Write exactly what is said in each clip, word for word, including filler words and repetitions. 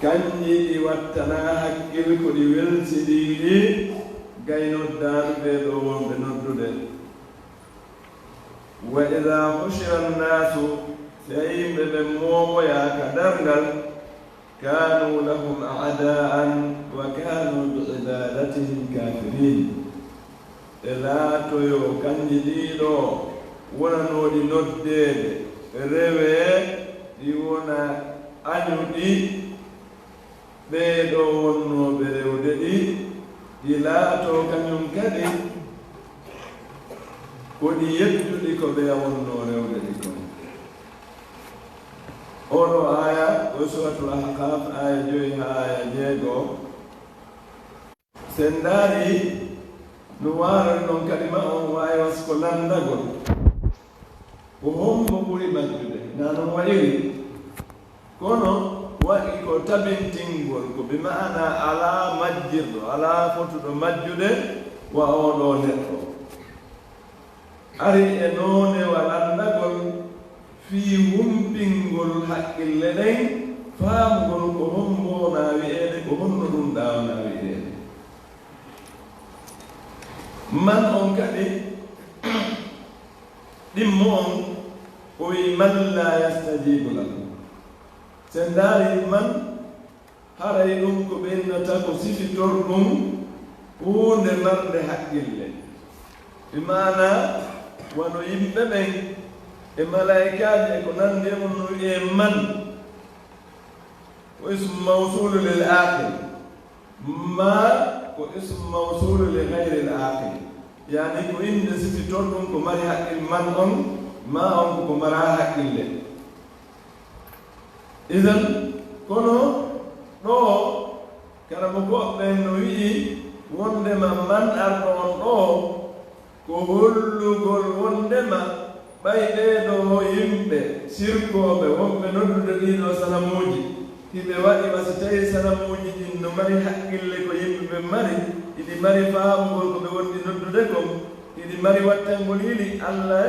Kanji ɗi wattanaa hakkil, ko ɗi welsindiiɗi gay noddaaɗo ɓee ɗoo wonɓe noddude. Wa idaa hushira nnaasu, si a yimɓe ɓen mooɓoyaa ka darngal, kaanu lahum a'daan wa kaanu bi ibadatihim kaafiriin. Ɓe laatoyoo kanji ɗii ɗoo wonanooɗi noddeede, rewee ɗi wona añuɗi ɓee ɗoo wonnooɓe rewde ɗi, ɗi laatoo kañum kadi ko ɗi yedduɗi ko ɓeya wonnoo rewde ɗi kon. Oo ɗoo aaya ko Suuratul Ahqaaf, aaya joyi haa aaya jeego. Si en ndaarii, no waarori non kadi ma on waawi was ko lanndagol. Ko hombo ɓuri majjude? Naa non wa'iri? Kono wa'i ko tabintingol, ko bi ma'ana alaa majjirɗo, alaa fotuɗo majjude wa oo ɗoo neɗɗo. Ari e noone wa lanndagol fii humpingol haqqille ɗen, faamugol ko hombo wonaa wi'eede, ko honno ɗum ɗaa wonaa wi'eede. Man on kadi, ɗimmo on, o wi'i, "Man laa yastajiibu lahu." Si en ndaarii man, haray ɗum ko ɓe innata ko sifitorɗum huunde marnde haqqille. Bi maana, wano yimɓe ɓen e malaa'ikaaji e ko nanndi e mum no wi'ee man, ko ismu mawsuulu lil aaqil. Maa ko ismu mawsuulu li gayril aaqil. Yaani ko innde sifitorɗum ko mari haqqil man on, maa on ko ko maraa haqqille. Idan, kono ɗoo, karamokooɓe ɓen no wi'i wonndema man arɗo on ɗoo, ko hollugol wonndema ɓay ɓee ɗoo yimɓe sirkooɓe wonɓe noddude ɗii ɗoo sanamuuji, hiɓe waɗi wa si tawii sanamuuji ɗin no mari haqqille ko yimɓe ɓen mari, hiɗi mari faamugol ko ɓe wondi noddude kon, hiɗi mari wattangol yili, Alla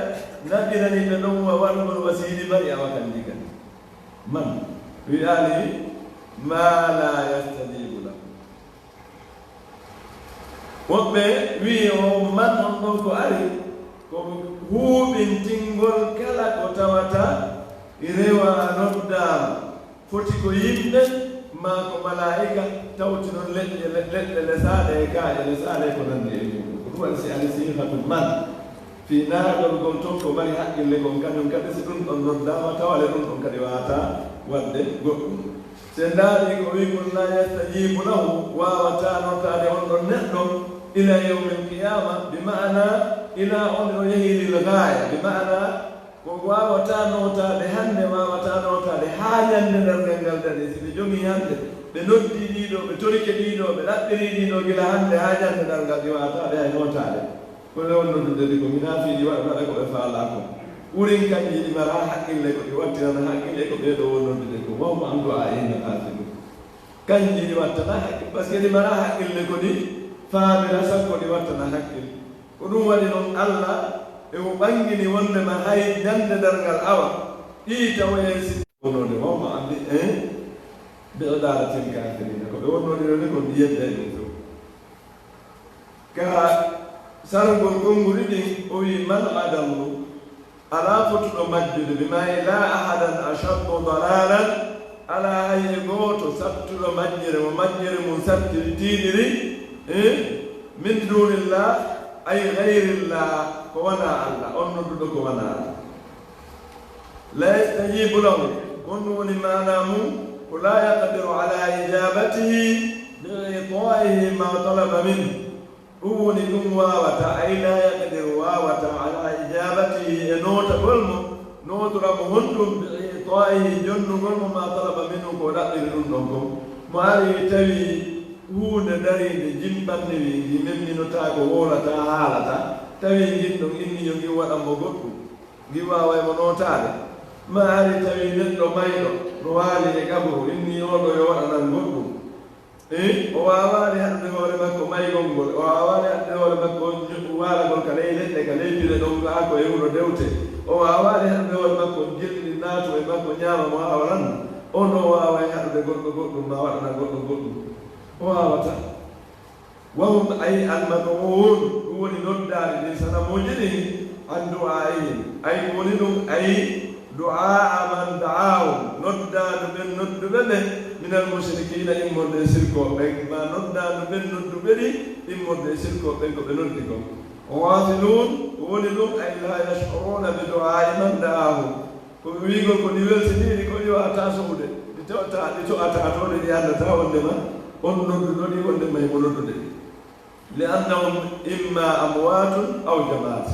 naɓirani ɓe ɗon wa waɗugol wa si hiɗi mari awa kanji kadi. Man wi'aali maa laa yastajiibu lahu. Woɓɓe wi'i o man on ɗon ko ari, ko huuɓintingol kala ko tawata rewaa noddaama, foti ko yimɓe maa ko malaa'ika, tawti non leɗɗe, leɗɗe lesaaɗe e kaaƴe lesaaɗe ko nanndi e mum. Ko ɗum waɗi si ari siihatu man. Fii naatgol ngol ton ko mari haqqille kon, kañum kadi si ɗum ɗon noddaama, tawale ɗum ɗon kadi waawataa waɗde goɗɗum. Si en ndaarii ko wi'i kon laa yastajiibu lahu, waawataa notaade on ɗon neɗɗo ila yawmil qiyaama, bi ma'ana ila on o yahi lil gaaya, bi ma'ana ko waawataa notaade hannde, waawataa notaade haa ñannde darngal ngal darii. Si ɓe jogii hannde, ɓe noddii ɗii ɗoo, ɓe torike ɗii ɗoo, ɓe ɗaɓɓirii ɗii ɗoo gila hannde haa ñannde darngal, ɗi waawataa ɓe hay notaade. Ko ɓe wonnoo noddude ɗi ko hinaa fii ɗi waɗa, waɗa ko ɓe faalaa kon. Ɓurin kanji ɗi maraa haqqille ko ɗi wattinana haqqille ko ɓee ɗoo wonnoo noddude ko. Wa hum an du'aa'ihim ghaafiluun. Kanji ɗi wattanaa haqqille, parce que ɗi maraa haqqille ko ɗi faamira, sakko ɗi wattana haqqille. Ko ɗum waɗi non Alla e o ɓangini wonndema hay ñannde darngal awa, ɗii tawoyay si wonnoode wa hum an du'aa'ihim ghaafiluun. Ko ɓe wonnoo noddude kon ɗi yedday ɗum few. Ka sargol konguɗi ɗin, o wi'i, "Man adallu?" Alaa fotuɗo majjude, bi ma'i laa ahadan ashaddu dalalan, alaa hay e gooto sattuɗo majjere, mo majjere mum sattiri, tiiɗiri, eh, min duunillah, ay gayrillah, ko wanaa Alla, on nodduɗo ko wanaa Alla. La yastajibu lahu, ko honɗum woni maanaa mum? Ko la yaqdiru ala ijabatihi bi i'taihi ma talaba minhu. Ɗum woni ɗum waawata, ay la yaqdiru waawata, ala ijabatihi e nootagol mo, nootora mo honɗum? Bi i'taihi jonnugol mo ma talaba minhu ko o ɗaɓɓiri ɗum ɗon kon. Mo ari tawi huunde dariinde jimɓannde wi ngi memminotaako, wowlataa, haalataa, tawi ngin ɗon inni yo ngin waɗan mo goɗɗum. Ngi waaway mo nootaade. Ma ari tawi neɗɗo mayɗo no waali e qaburu, inni oo ɗoo yo waɗanan goɗɗum. Eh, o waawaali haɗude hoore makko maygol ngol, o waawaali haɗude hoore makko waalagol ka ley leɗɗe, ka ley pile ɗon, kaa ko e wuro dewte. O waawaali haɗude hoore makko jilli naatu e makko ñaama mo haa o lanna. On ɗoo waaway haɗude goɗɗo goɗɗum, ma waɗana goɗɗo goɗɗum. O waawataa. Wa hum, ay almad'uun, ɗum woni noddaaɓe ɗin sanamooji ɗin, an du'aa'ihim, ay ko woni ɗum, ay du'aa'a man da'aahum, noddaandu ɓen nodduɓe ɓe, minal mushrikiina, immorde e sirkooɓe ɓen, ma noddaandu ɓen nodduɓe ɗi, immorde e sirkooɓe ɓen ko ɓe noddi kon. Ghaafiluun, ko woni ɗum, ay laa yash'uruuna bi du'aa'i man da'aahum, ko ɓe wi'ugol ko ɗi welsiniri ko ɗi waawataa suɓude, ɗi to'ataa, ɗi to'ataa toon, ɗi anndataa wonndema on nodduɗo ɗi, wonndema himo noddude ɗi. Li annahum imma amwaatun aw jamaat.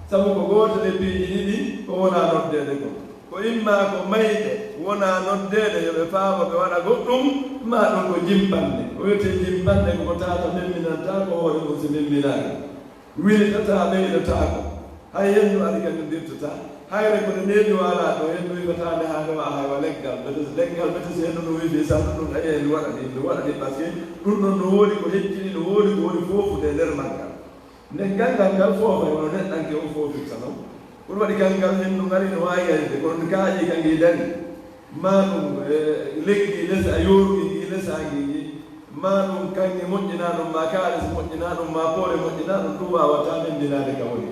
Sabu ko gootel e piiji ɗiɗi ko wonaa noddeede kon. Ko imma ko mayɓe wonaa noddeede yo ɓe faabo ɓe waɗa goɗɗum, maa ɗum ko jimpanɗe. Ko wiyetee jimpanɗe ko ko tata memminanta ko hoore mum si memminaaka. Wiltataa, ɓeydataako. Hay henndu ari kadi ndirtataa. Hayre ko nde neeɓi waalaa ɗoo, henndu wifataa nde haa hewa, a hewa leggal. Bete, leggal bete si henndu no wifi, sa ɗum ɗum ayi henndu waɗa ni, ndu waɗa ni, parce que ɗum ɗon no woodi ko heccini, no woodi ko woni foofude e nder maggal. Nden ganngal ngal foofay wano neɗɗanke on foofirta non. Ɗum waɗi ganngal henndu ngari no waawi yaride, kono ndi kaaƴi ka ngi dari. Maa ɗum, e, leggi lesa, yoorgi ngi lesa ngi ngi. Maa ɗum kaŋŋe moƴƴinaa ɗum, maa kaalis moƴƴinaa ɗum, maa poole moƴƴinaa ɗum, ɗum waawataa memminaade ka woni.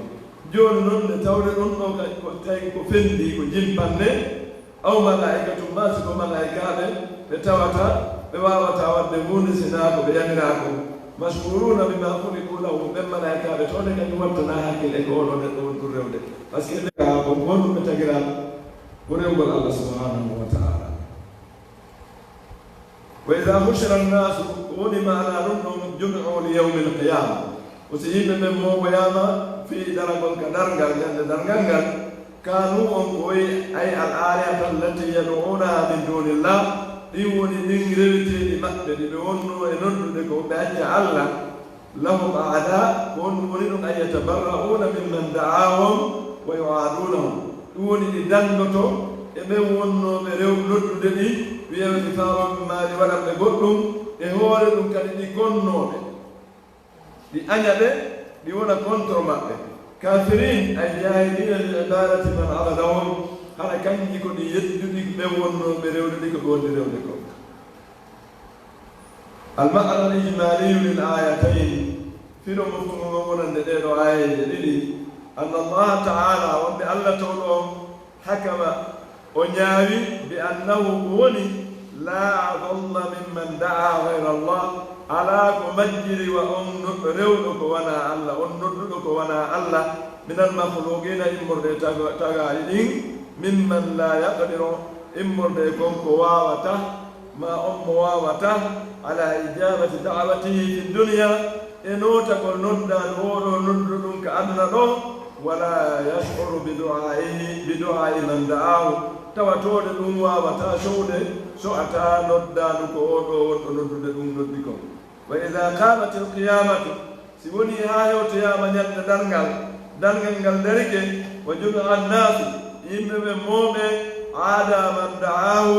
Jooni non, nde tawde ɗum ɗoo ka, ko tawi ko fenndii, ko jimpanɗe, aw malaa'ikatun, maa si ko malaa'ikaaɓe, ɓe tawata, ɓe waawataa waɗde huunde si hinaa ko ɓe yamiraa kon. Mashkuruuna bimaa khuliquu lahu, ɓen malaa'ikaaɓe tawde kañum wattanaa hakkille e ko oo ɗoo neɗɗo woni ɗum rewde. Parce que ɓe ka ko honɗum ɓe tagiraa? Ko rewgol Allah subhaanahu wa ta'aalaa. Wa idaa hushira annaasu, ko woni maanaa ɗum ɗon, jumi'uu li yawmil qiyaama. Ko si yimɓe ɓen mooɓoyaama fii daragol ka darngal, ñande darngal ngal, kaanuu on ko woyi, ay al aalihata allatii yad'uunahaa min duunillah, ɗin woni ɗin reweteeɗi maɓɓe ɗi ɓe wonnoo e noddude ko ɓe acca Allah, lahum a'daa, ko honɗum woni ɗum? Ay yatabarra'uuna mimman da'aahum wa yu'aaduunahum. Ɗum woni ɗi danndoto e ɓen wonnooɓe rew noddude ɗi, wiya ɓe mi faama mi maari waɗan ɓe goɗɗum, e hoore ɗum kadi ɗi konnoo ɓe, ɗi aña ɓe, ɗi wona contre maɓɓe. Kaafiriin, ay jaahiliina li ibaadati man abadahum, hara kanji ko ɗi yedduɗi ɓen wonnooɓe rewde ɗi ko ɓe wondi rewde kon. Al-ma'na al-ijmaliyu lil ayatayn, firo moftugo ngon wonande ɗee ɗoo aayeeje ɗiɗi, anna Allaha ta'ala, wonde Allah towɗo on, hakama, o ñaawi, bi annahu, ko woni, laa adalla mimman da'a ghayra Allah, alaa ko majjiri wa on no-, rewɗo ko wanaa Allah, on nodduɗo ko wanaa Allah, minal makhluqina, immorde e taga-, tagaaɗi ɗin, mimman laa yaqdiru, immorde e kon ko waawata, ma on mo waawata, ala ijabati da'watihi fi dunya, e nootagol noddaandu oo ɗoo nodduɗo ɗum ka aduna ɗoo, wala yash'uru bi du'aihi, bi du'ai man da'ahu, tawa toode ɗum waawataa sowde, so'ataa noddaandu ko oo ɗoo wonɗo noddude ɗum noddi kon. Wa idaa qaamatil qiyaamatu, si wonii haa hewtoyaama ñande darngal, darngal ngal darike, wa jumi'a annaasu, yimɓe ɓen mooɓe, aada man da'aahu,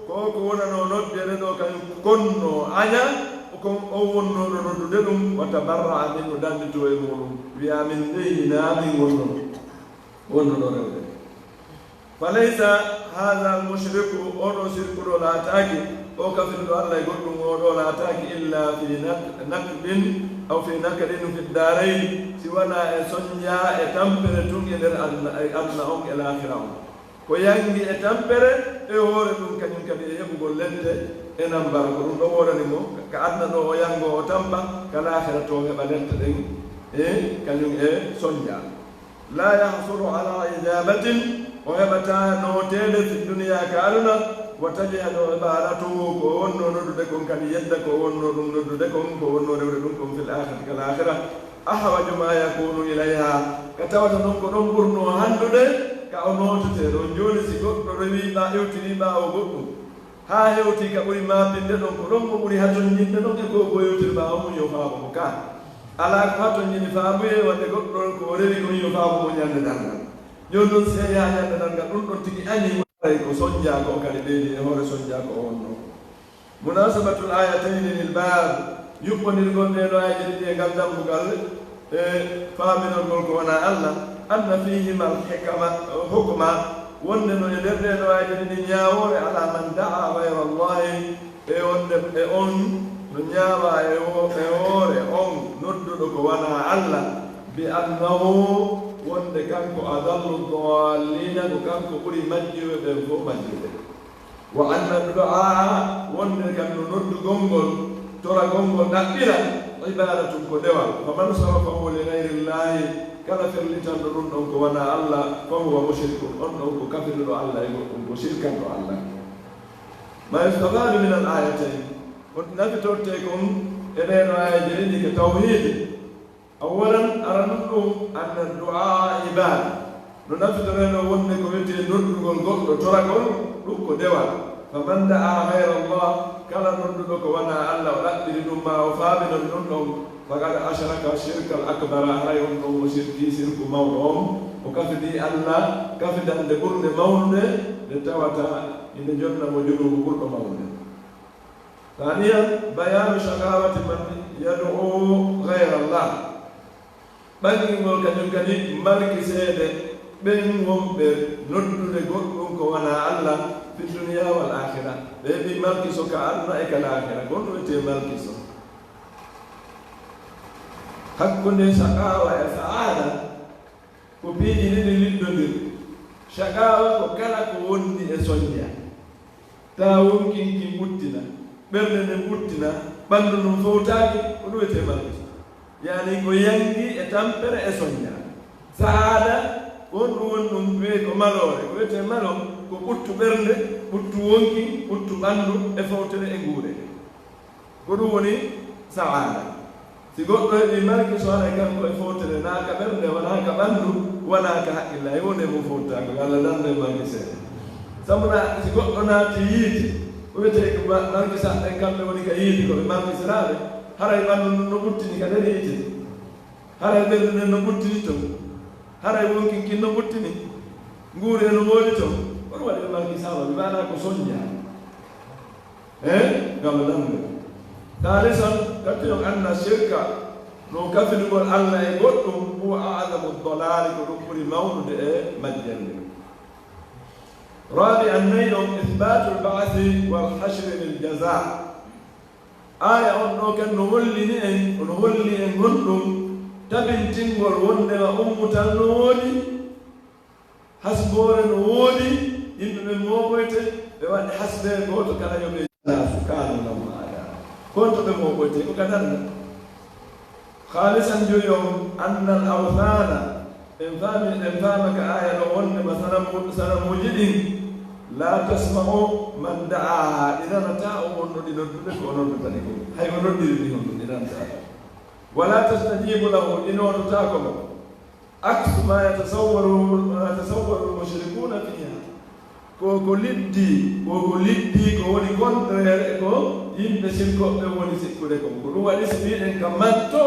ko ko wonanoo noddeede ɗoo kan konnoo aña, kon on wonnooɗo noddude ɗum, wa tabarra'a minhu, dannditoo e muuɗum, wi'a min dey hinaa min wonnoo, wonnooɗo rewde. Falaysa haadha al-mushriku, oo ɗoo sirkuɗo laataaki, oo kafirɗo Allah e goɗɗum oo ɗoo laataaki, illa fi nak-, nakbin, aw fi nakadin fi daarayni, si wanaa e sonja e tampere tun e nder aduna, e aduna on e laakhira on. Ko yangi e tampere e hoore ɗum, kañum kadi e heɓugol lette e nambara. Ko ɗum ɗoo woodani mo ka aduna ɗoo, o yango, o tampa, ka laakhira to o heɓa lette ɗen e kañum e sonja. La yahsulu ala ijabatin, o heɓataa nooteede fi duniya ka aduna, wa tajhadu ibadatuhu, ko o wonnoo noddude kon kadi yedda ko o wonnoo ɗum noddude kon, ko o wonnoo rewde ɗum kon fil akhirati ka laakhira, ahwaju ma yakunu ilayha, ka tawata non ko ɗon ɓurnoo hanndude ka o nootetee ɗon. Jooni si goɗɗo rewii ɓa-, iwtirii ɓaawo goɗɗum, haa hewti ka ɓuri maapinde ɗon, ko ɗon ko ɓuri hatonjinde ɗon e ko o yewtirma on yo faabo mo ka. Alaa ko hatonjini faabuyee wonde goɗɗo on ko o rewi kon yo faabo mo ñande darngal. Jooni non si yahi haa ñande darngal, ɗum ɗon tigi añi, waray ko sonjaa ko o kadi ɓeydi e hoore sonjaa ko o wonnoo. Munasabatul ayatayni lil baab, yuɓɓondirgol ɗee ɗoo aayeeje ɗiɗi e ngal dambugal, e faaminagol ko wonaa Allah, anna fiihima al hikama, hukma, Wonde no e nder ɗee ɗo aayeeje ɗiɗi ñaawoore alaa man da'a gayra Allahi, e wonde e on no ñaawaa e wo-, e hoore on nodduɗo ko wanaa Alla, bi annahu, wonde kanko adallu dallina, ko kanko ɓuri majjuɓe ɓen fof majjude. Wa anna du'aa, wonde kam no noddugol ngol, toragol ngol ɗaɓɓira, ibadatun ko dewal. Fa man sarafahu li gayri Llahi, kala ferlitanɗo ɗum ɗon ko wanaa Alla, fa huwa mushrikun, on ɗon ko kafirɗo Alla e goɗɗum, ko shirkanɗo Alla. Ma yustafadu min al ayatayn, ko nafitorte kon e ɗee ɗo aayeeje ɗiɗi ko tawhiid. Awalan, aranun ɗum, anna du'aa ibada. No nafitoree ɗo wonde ko wiyetee noddugol goɗɗo, toragol, ɗum ko dewal. Fa man da'a gayra Allah, kala nodduɗo ko wanaa Alla, o ɗaɓɓiri ɗum ma o faaminon ɗum ɗon, faqad ashraka shirkal akbara, haray on ɗon o sirkii sirku mawɗo on, o kafidii Alla kafidande ɓurnde mawnude, nde tawata ine jonna mo junuubu ɓurɗo mawnude. Thaniyan, bayanu shaqawati man yad'u gayra Allah. Ɓangingol kañum kadi malkiseede ɓen wonɓe noddude goɗɗum ko wanaa Alla fi dunya wal akhira. Ɓe heɓi malkiso ka aduna e ka laakhira. Ko honɗum wiyetee malkiso? Hakkunde shaqawa e sa'ada ko piiji ɗiɗi liddondirɗi. Shaqawa ko kala ko wondi e soñja. Taa wonkin kin ɓuttina, ɓernde nden ɓuttina, ɓanndu ndun fowtaaki, ko ɗum wiyetee malkiso. Yaani ko yanngi e tampere e soñja. Sa'ada, won ɗum woni ɗum wiyee ko maloore, ko wiyetee malo, ko ɓuttu ɓernde, ɓuttu wonkin, ɓuttu ɓanndu e fowtere e nguure. Ko ɗum woni sa'ada. Si goɗɗo heɓii malkiso, haray kanko e fowtere, naa ka ɓernde, wanaa ka ɓanndu, wanaa ka hakkille, hay huunde mum fowtaako, yo Alla dandu e malkiseede. Sabu na, si goɗɗo naati yiite, ko wiyetee ko ma-, malkisaaɓe ɓen, kamɓe woni ka yiite, ko ɓe malkisiraaɓe, haray ɓanndu ndun no ɓuttini ka nder yiite. Haray ɓernde nden no ɓuttini ton. Haray wonkin kin no ɓuttini. Nguure no woodi ton. Ko ɗum waɗi ɓe malkisaama, bi maanaa ko soñjaa. Eh? Ngam lanɗe. Thalisan, tati on, anna shirka, no kafidugol Alla e goɗɗum, huwa a'zamu dalaali, ko ɗum ɓuri mawnude e majjere. Rabi'an, nayi on, ithbatul ba'thi wal hashri lil jaza. Aaya on ɗoo kan no hollini en, no holli en honɗum tabintingol wonndema ummutal no woodi, hasboore no woodi, yimɓe ɓen mooɓoyte, ɓe waɗa hasbe gooto kala yo ɓe naasu kaanu lahum aada. Kon to ɓe mooɓoyte, ko ka darna. Khaalisan joyi on, annal awthaana, en faami, en faama ka aaya ɗoo wonndema sanamu-, sanamuuji ɗin, laa tasma'u man da'aaha, ɗi nanataa on wonɗo ɗi noddude ko o noddata ɗi kon. Hay o noddiri ɗi honɗum ɗi nanataa. Wa laa tastajiibu lahu, ɗi noototaako mo. Aksu ma yatasawwaru, ma yatasawwaru al-mushrikuuna fiiha. Ko, ko liddi, ko, ko liddi, ko woni contraire e ko yimɓe sirkooɓe woni sikkude kon. Ko ɗum waɗi si mbiɗen ka man to,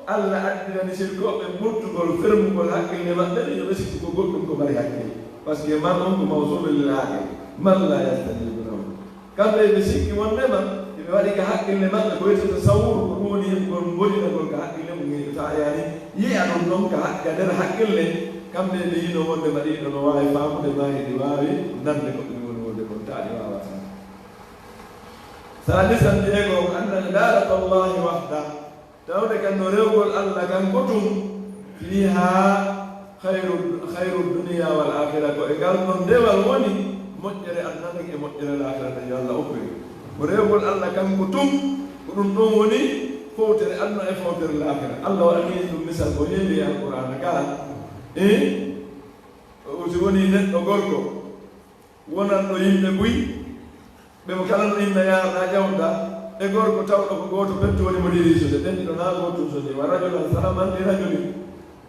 Alla addirani sirkooɓe ɓurtugol fermugol hakkille maɓɓe, yo ɓe sikku ko goɗɗum ko mari hakkille. Parce que man on ko mawsuulu lil aaqil. Man laa yastajiibu lahu. Kamɓe ɓe sikki wonndema ɓe waɗi ka hakkille maɓɓe ko wiyetee tasawwur, ko ɗum woni heɓugol boningol ka hakkille mum, e taa yaani yi'a ɗum ɗon ka hak-, ka nder hakkille. Kamɓe ɓe yi'unoo wonndema ɗiɗo no waawi faamude maa hiɗi waawi nande ko ɗum woni wonde kon, taa ɗi waawataa. Saadisan, jeego, anna ibaadata Allaahi wahda. Tawde kan no rewgol Alla kanko tun, fiihaa khayru, khayru dunya wal aakhira, ko e ngal ɗon dewal woni moƴƴere aduna nden e moƴƴere laakhira nden, yo Alla okku en. Ko rewgol Alla kanko tun, ko ɗum ɗon woni fowtere aduna e fowtere laakhira. Alla waɗani en ɗum misal ko heewi e Alqur'aana gaa. E, o si woni neɗɗo gorko, wonanɗo yimɓe buy, ɓe mo kala no inna yaarɗa ƴawɗa, e gorko tawɗo ko gooto pettu woni mo dirisude, ɓen ɗiɗo naa gootum so ni, wa rajulan salaman li rajulin.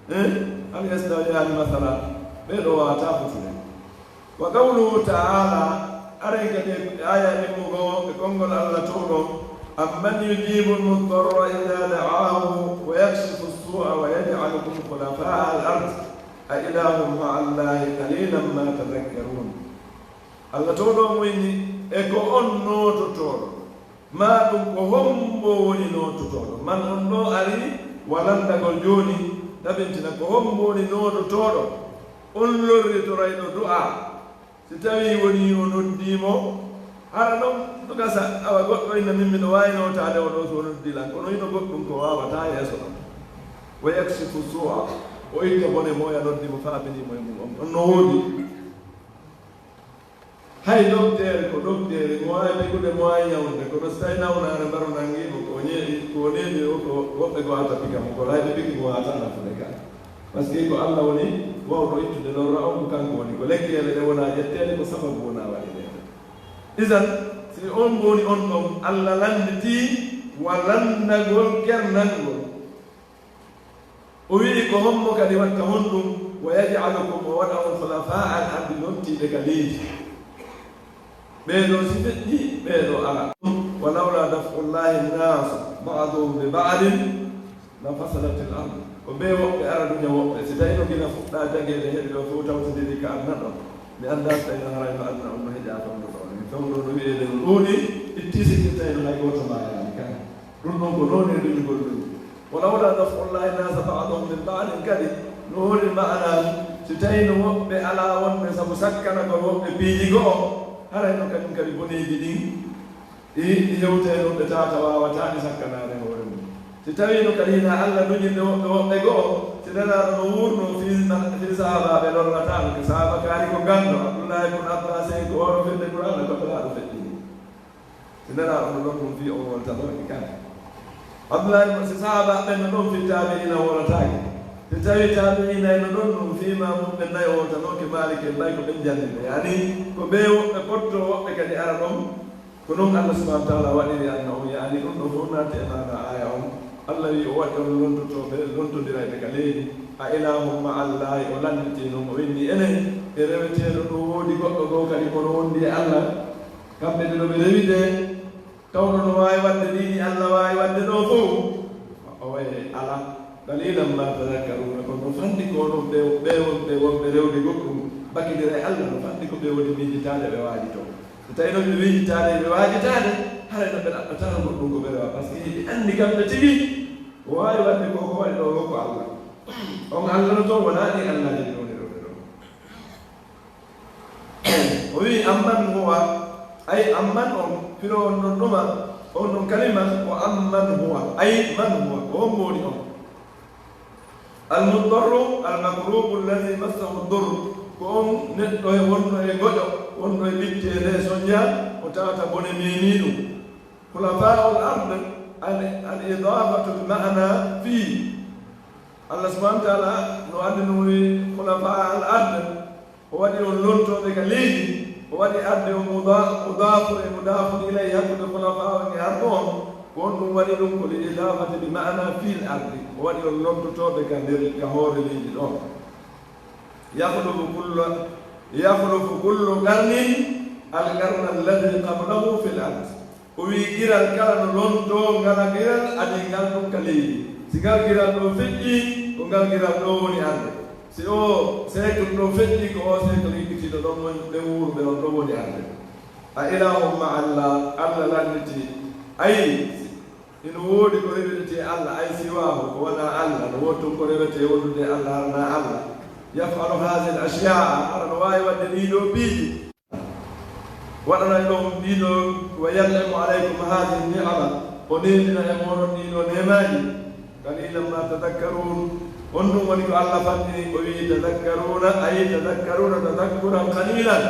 Eh? Hal yastawiyaani masalan? Ɓee ɗoo waawataa fotude. Wa qawluhu ta'ala, aren kadi e aaya immugo e konngol Alla towɗo, amman yujibul mudtarra idha da'ahu wa yakshifu as-su'a wa yaj'alukum khulafa'a al-ard. A ilahun ma'a Allahi qalilan ma tadhakkarun. Alla towɗo on wini, e ko on noototooɗo? Maa ɗum ko hombo woni noototooɗo? Man on ɗoo ari wa lanndagol jooni, tabintina ko hombo woni noototooɗo? On lorritorayɗo du'aa, Si tawii wonii o noddii mo, hara non no gasa, awa goɗɗo inna min miɗo waawi nootaade o ɗoo so o noddii lan, kono hino goɗɗum ko waawataa yeeso ɗon. Wa yakshifu su'a, o itta bone mo ya noddi mo faabinii mo e mum on, on no woodi. Hay dokteere ko dokteere, mo waawi ɓegude, mo waawi ñawnde, kono si tawii nawnaare mbaru nanngii mo, ko o ñeeɓi, ko o neeɓi o, ko woɓɓe goo ata pika mo, kono hay ɓe piki mo wata nafude ka. Parce que ko Alla woni waawɗo ittude lorra on, ko kanko woni. Ko lekkeele ɗe wonaa ƴetteede, ko sababu wonaa waɗeede. Idan, si on woni on ɗon, Alla lannditii wa lanndagol kernangol. O wi'i, ko hommo kadi watta honɗum? Wa yaj'alukum, o waɗa on khulafa'al ardi, lontiiɓe ka leydi. Ɓee ɗoo si feƴƴi, ɓee ɗoo ala. Wa lawla daf'ullahi nnaasa ba'dahum bi ba'din la fasadatil ard. Ko bee woɓɓe ara duña woɓɓe. Si tawii no gila fuɗɗaa jageede heɓi ɗoo fof tawtindiri ka aduna ɗoo. Mi anndaa si tawii no haray no aduna on no heƴaa fewndo ɗoo. Fewndo no wi'eede no ɗuuɗi, itti si tawii no hay gooto maayaani kan. Ɗum ɗon ko noon e duñugol ɗum. Wa lawla daf'ullahi nnaasa ba'dahum bi ba'din kadi, no holi ma'anaa, si tawii no woɓɓe alaa wonde sabu sakkanagol woɓɓe piiji go'o, haray no kañum kadi boneeji ɗin, ɗi, ɗi hewtee ɗum ɓe tawata waawataa ɗi sakkanaade hoore mum. Si tawii no kadi hinaa Alla duñinde woɓɓe woɓɓe go'o, si Nelaaɗo no wuurnoo fii, fii sahaabaaɓe lorrataano, ke sahaaba kaari ko ganndo, Abdullaahi bun Abbaas, ko hooro firde Qur'aana, ko Nelaaɗo feƴƴini. Si Nelaaɗo no ɗon ɗum fii on woltanooki kan. Abdullahi mo si sahaaba ɓen no ɗon fii taabi'iina wolataake. Si tawii taabi'iina en no ɗon ɗum fii ma muɓɓen nayo woltanooki Maalik en ɓay ko ɓen janni ɓe. Yaani ko ɓe woɓɓe potto woɓɓe kadi ara ɗon. Ko non Allah subhanahu wa ta'ala waɗiri anna on. Yaani ɗum ɗo fof naati e maana aaya on. Allah wi'i o waɗi on lontotooɓe, lontondirayɓe ka leydi. A ilahun ma'a Allahi, o lannditi non, o inni enen e reweteeɗo ɗo woodi goɗɗo goo kadi kono wondi e Allah. Kamɓe ɗiɗo ɓe rewi de, tawno no waawi waɗde nii ni Allah waawi waɗde ɗoo fof? O wayi ala. Qalilan ma tadhakkaruna, kono no fanɗi ko onon ɓe, ɓe wonɓe, wonɓe rewde goɗɗum, bakindira e Allah, no fanɗi ko ɓe woni miijitaade ɓe waajitoo. So tawii noon ɓe miijitaade ɓe waajitaade, haray no ɓe ɗaɓɓataa goɗɗum ko ɓe rewa, parce que ɓe anndi kamɓe tigi, ko waawi waɗde ko, ko waɗi ɗoo ko Allah. On Allah no toon wonaa ɗi Allaaji ɗi woni rewde ɗoo. O wi'i, amman huwa, ay amman on, firo on ɗon ɗuma, on ɗon kalima, ko amman huwa, ay man huwa, ko on woni on. Al-mudarru, al-makrubu, alladhi massahu ad-durr, ko on neɗɗo e wonɗo e goƴo, wonɗo e ɓitte e nde soña, o tawata bone meemii ɗum. Khulafa'ul ard, al, al-idafatu bi ma'na fi. Allah subhanahu wa ta'ala no anndi no woni khulafa al-ard. O waɗi on lontooɓe ka leydi, o waɗi arde on muda-, mudaafu e mudaafu ilayhi hakkunde khulafaa on e arɗo on, ko on ɗum waɗi ɗum ko li idaafati bi ma'na fil ardi. O waɗi on lontotooɓe ka nder, ka hoore leydi ɗon. Yakhlufu kullu, yakhlufu kullu qarnin al qarna alladhi qablahu fil ard. O wi'i, giral kala no lontoo ngal giral adii ngal ɗum ka leydi. Si ngal giral ɗoo feƴƴii, ko ngal giral ɗoo woni arde. Si oo siècle ɗoo feƴƴii, ko oo siècle hiɓɓitiiɗo ɗon woni, ɓe wuurɓe on ɗon woni arde. A ilahun ma'a Allah, Allah lannditi. Ay, ino woodi ko rewetee Allah, ay siwaahu, ko wonaa Allah, no woodi toon ko rewetee wondude e Allah, hara naa Allah. Yaf'alu haadhihi al-ashyaa, hara no waawi waɗde ɗii ɗoo piiji. Waɗanay ɗon ɗiɗo, wa yan'imu alaykum haadhihi ni'ama, o neemina e mooɗon ɗii ɗoo neemaaji. Qalilan ma tadhakkarun. On ɗum woni ko Allah fanɗini, o wi'i tadhakkaruna, ay tadhakkaruna tadhakkuran qalilan.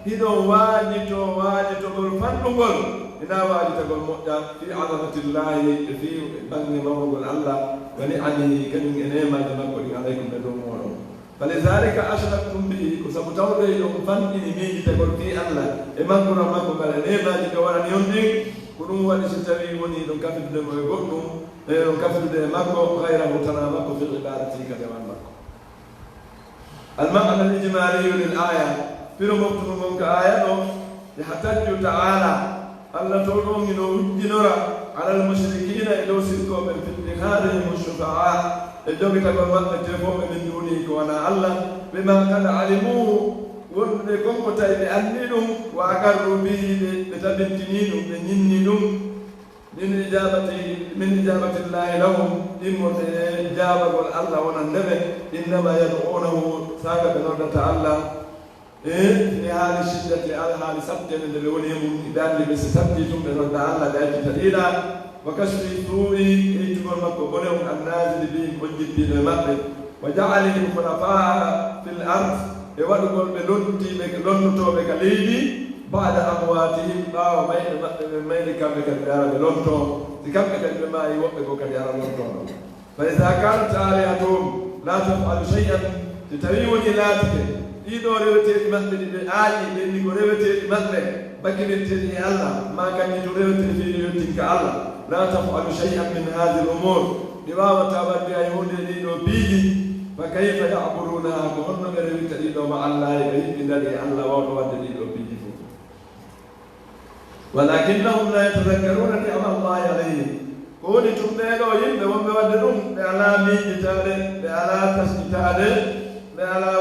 Hiɗon waajitoo waajitogol fanɗungol, hinaa waajitagol moƴƴa, fi azamatillahi, e fi baŋŋe mawgol Allah, wa ni'amihi, kañum e neemaaji makko ɗin alaykum e dow mooɗon. Falidhalika ashraktum bihi, ko sabu tawde hiɗon fanɗini miijitagol fii Allah e maggural makko ngal e neemaaji ɗi o waɗani on ɗin, ko ɗum waɗi si tawii wonii hiɗon kafirde mo e goɗɗum, e hiɗon kafirde e makko, ghayrahu, tanaa makko, fil ibadati, ka dewal makko. Al ma'na al ijmaliyu lil aya, firo moftuɗo ngon ka aya ɗo, yahtajju ta'ala, Allah to ɗon hino hujjinora alal mushrikina e dow sirkooɓe fi ittikhadihim shufa'a e jogitagol maɓɓe tefooɓe min duni ko wonaa Allah, bima qad alimuhu, wondude kon ko tawi ɓe anndi ɗum, wa aqarru bihi, ɓe, ɓe tabintini ɗum, ɓe ñinni ɗum, min ijabati, min ijabatillahi lahum, immorde e jaabagol Allah wonande ɓe, innama yad'unahu, saaka ɓe noddata Allah, E fi haali shiddati, alhaali saɓteende nde ɓe woni e mum, ɓe anndi ɓe si saɓtii tun ɓe nodda Allah, ɓe accita ɗiiɗa. Wa kashfi suu'i, e ittugol makko bone on, annaazili bihim, on jippiiɗo e maɓɓe. Wa ja'alihim khulafaa'a fil ard, e waɗugol ɓe lonntiiɓe, lonnotooɓe ka leydi, ba'da amwaatihim, ɓaawo mayɓe maɓɓe ɓe mayri, kamɓe kadi ɓe ara ɓe lontoo. Si kamɓe kadi ɓe maayi, woɓɓe goo kadi ara lontoo ɗon. Fa iza kanat alihatuhum la taf'alu shay'an, si tawii wonii laatike ɗii ɗoo reweteeɗi maɓɓe ɗi ɓe aaƴi, ɓen ni ko reweteeɗi maɓɓe bakkinirteeɗi e Allah, maa kanji tun rewetee fii ɗi yottin ka Allah, la taf'alu shay'an min haadihil umuur, ɗi waawataa waɗde hay huunde e ɗii ɗoo piiji, fa kayfa ya'buduunahaa, ko honno ɓe rewirta ɗii ɗoo ma Allah, e ɓe yimɓe ndarii e Allah waawɗo waɗde ɗii ɗoo piiji fow? Walakinnahum la yatadakkaruuna ni'ama Allahi alayhim. Ko woni tun, ɓee ɗoo yimɓe wonɓe waɗde ɗum, ɓe alaa miijitaade, ɓe alaa taskitaade, ɓe alaa